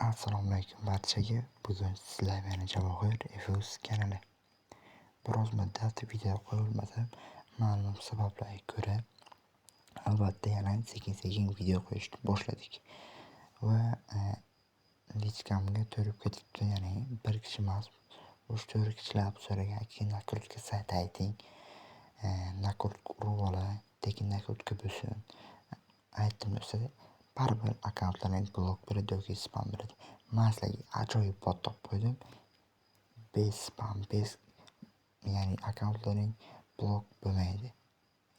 Assalomu alaykum barchaga. Bugun sizlar meni Javohir FUS kanali. Biroz muddat video qo'yilmadi. Ma'lum sabablarga ko'ra albatta yana sekin-sekin video qo'yishni boshladik. Va lichkamga to'lib ketibdi, ya'ni bir kishi emas, 3-4 kishilab so'ragan, keyin nakrutka sayt ayting, nakrutka urib olay, tekin nakrutka bo'lsin. Aytdim do'stlar, baribir akkauntlarning blok beradi yoki spam beradi. Men sizlarga ajoyib bot topib qo'ydim. Bez spam, bez, ya'ni akkauntlaring blok bo'lmaydi.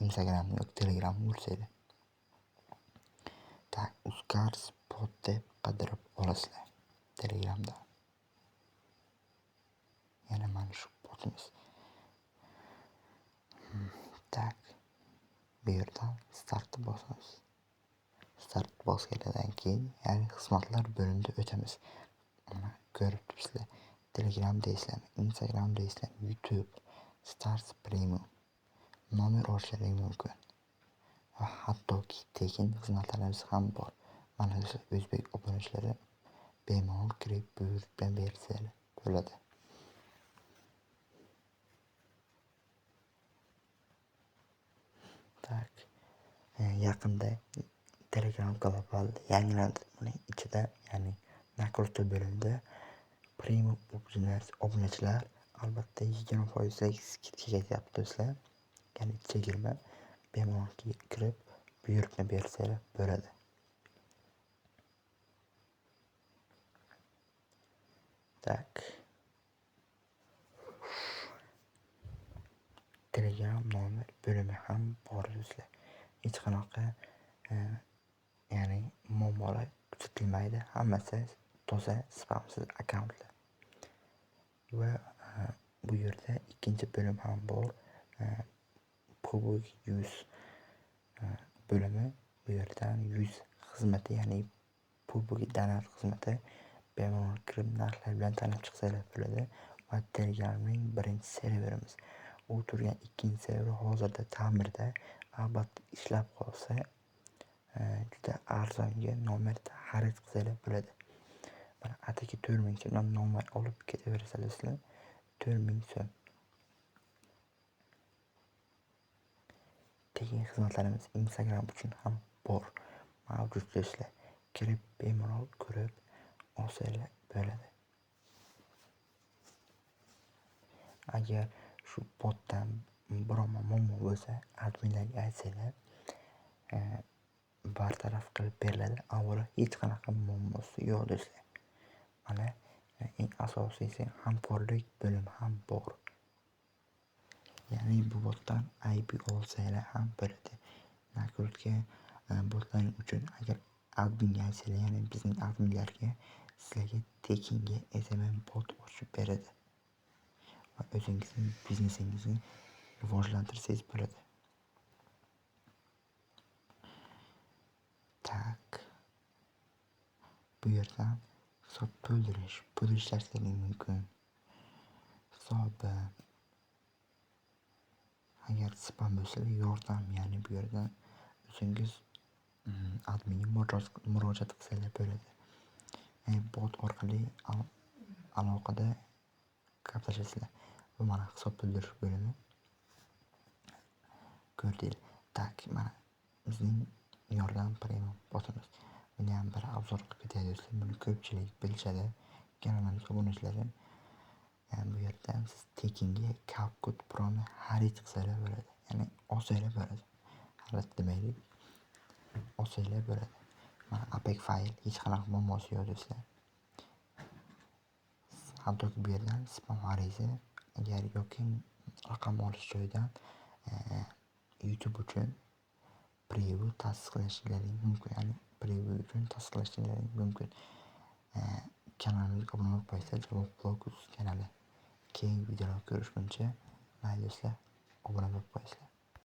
Instagram yoki Telegram ursanglar. Tak, Uzcars bot deb qidirib olasizlar Telegramda. Yana mana shu botimiz. Tak, bu yerdan startni bosamiz. Start bosgandan keyin, ya'ni xizmatlar bo'limida o'tamiz. Mana ko'rib turibsizlar. Telegram deysizlarmi, Instagram deysizlarmi, YouTube, Stars Premium nomer olishlaring mumkin. Va hattoki tekin xizmatlarimiz ham bor. Mana o'zbek obunachilari bemalol kirib buyurtma bersalar bo'ladi. Tak, yaqinda Telegram global yangilandi. Buning ichida, ya'ni nakrutka bo'limida premium obunachilar albatta 20% skidka ketyapti do'stlar. Ya'ni chegirma bemalol kirib buyurtma bersanglar bo'ladi. Tak. Telegram nomer bo'limi ham bor do'stlar. Hech qanaqa ya'ni muammolar kuzatilmaydi. Hammasi toza spamsiz akkauntlar. Va bu yerda ikkinchi bo'lim ham bor. Public use bo'limi. Bu yerdan 100 xizmati, ya'ni public donat xizmati bemalol kirib narxlar bilan tanib chiqsanglar bo'ladi. Va Telegramning birinchi serverimiz. U turgan ikkinchi server hozirda ta'mirda. Albatta ishlab qolsa juda arzonga nomer xarid qilsanglar bo'ladi. Mana atigi 4000 so'mdan nomer olib ketaverasizlar sizlar. 4000 so'm. Tekin xizmatlarimiz Instagram uchun ham bor. Mavjud do'stlar. Kirib bemalol ko'rib olsanglar bo'ladi. Agar shu botdan biror muammo bo'lsa, adminlarga aytsanglar, bartaraf qilib beriladi. Avvalo hech qanaqa muammosi yo'q do'stlar. Mana eng asosiysi hamkorlik bo'limi ham bor. Ya'ni bu botdan IP olsanglar ham bo'ladi. Nakrutka botlaring uchun agar adminga aytsanglar, ya'ni bizning adminlarga sizlarga tekinga SMM bot ochib beradi. Va o'zingizning biznesingizni rivojlantirsangiz bo'ladi. Tak. Bu yerdan hisob to'ldirish, pul ishlashingiz mumkin. Hisobi agar spam bo'lsa yordam, ya'ni bu yerdan o'zingiz adminga murojaat qilsanglar bo'ladi. Ya'ni bot orqali aloqada gaplashasizlar. Bu mana hisob to'ldirish bo'limi. Ko'rdinglar. Tak, mana bizning yordam premium botimiz. Buni ham bir obzor qilib ketaylik do'stlar. Buni ko'pchilik bilishadi. Kanalimiz obunachilari. Yani bu yerdan siz tekinga CapCut Pro'ni xarid qilsanglar bo'ladi. Ya'ni olsanglar bo'ladi. Xarid demaylik. Olsanglar bo'ladi. Mana APK fayl hech qanaqa muammosi yo'q do'stlar. Hattoki bu yerdan spam ariza agar yoki raqam olish joyidan YouTube uchun preview tasdiqlashingiz mumkin. Ya'ni preview uchun tasdiqlashingiz mumkin. Kanalimizga obuna bo'lib qo'ysa, Javob Blog kanali. Keyingi videolar ko'rishguncha, mayli do'stlar, obuna bo'lib qo'yasizlar.